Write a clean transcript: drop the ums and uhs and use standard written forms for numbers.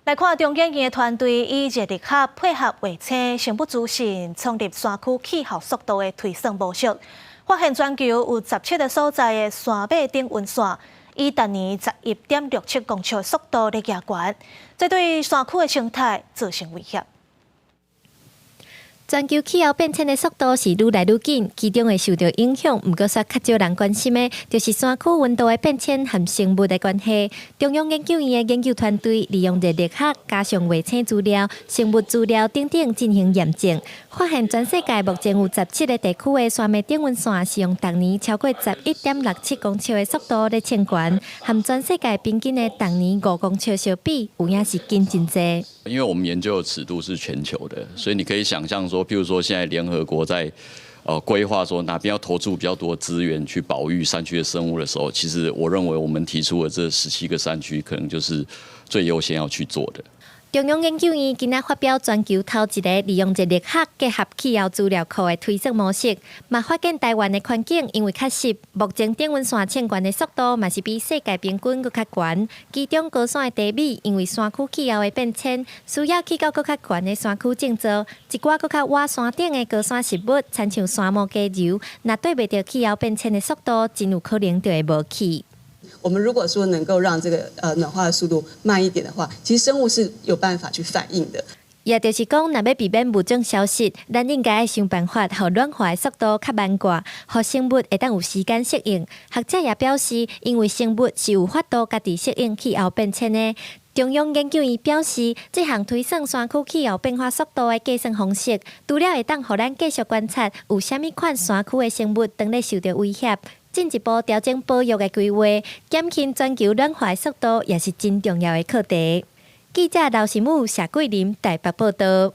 來看中研院的團隊以熱力學配合衛星生物資訊，創立山區氣候速度的推算模式，發現全球有17個所在的山脈頂溫線，以逐年11.67公尺的速度咧加懸，這對山區的生態造成威脅。全球氣候變遷的速度是愈來愈緊，其中會受著影響，毋過煞較少人關心的，就是山區溫度的變遷和生物的關係。中央研究院的研究團隊利用熱力學加上衛星資料、生物資料等等進行驗證，發現全世界目前有十七個地區的山脈頂溫線是用逐年超過十一點六七公尺的速度咧升懸，和全世界平均的逐年5公尺相比，有影是緊真濟。因為我們研究的尺度是全球的，所以你可以想象說，譬如說現在聯合國在規劃說哪邊要投注比較多資源去保育山區的生物的時候，其實我認為我們提出的這17個山區，可能就是最優先要去做的。中央研究院今仔發表全球頭一个利用熱力學結合氣候資料庫的推算模式，嘛發現台灣的環境因為較濕，目前頂溫線升懸的速度嘛是比世界平均閣較懸。其中高山的低米因為山區氣候的變遷，需要去到閣較懸的山區種植，一寡閣較倚山頂的高山植物，親像山毛櫨樹，若綴袂著氣候變遷的速度，真有可能就會無去。我們如果說能夠讓這個暖化的速度慢一點的話，其實生物是有辦法去反應的。也就是講，若欲避免物種消失，咱應該愛想辦法，予暖化的速度較慢寡，予生物會當有時間適應。學者也表示，因為生物是有法度家己適應氣候變遷的。中央研究院表示，這項推算山區氣候變化速度的計算方式，除了會當予咱繼續觀察有啥物款山區的生物當咧受著威脅，進一步調整保育的規劃，減輕全球暖化的速度，也是真重要的課題。記者劉新武、謝桂林台北報導。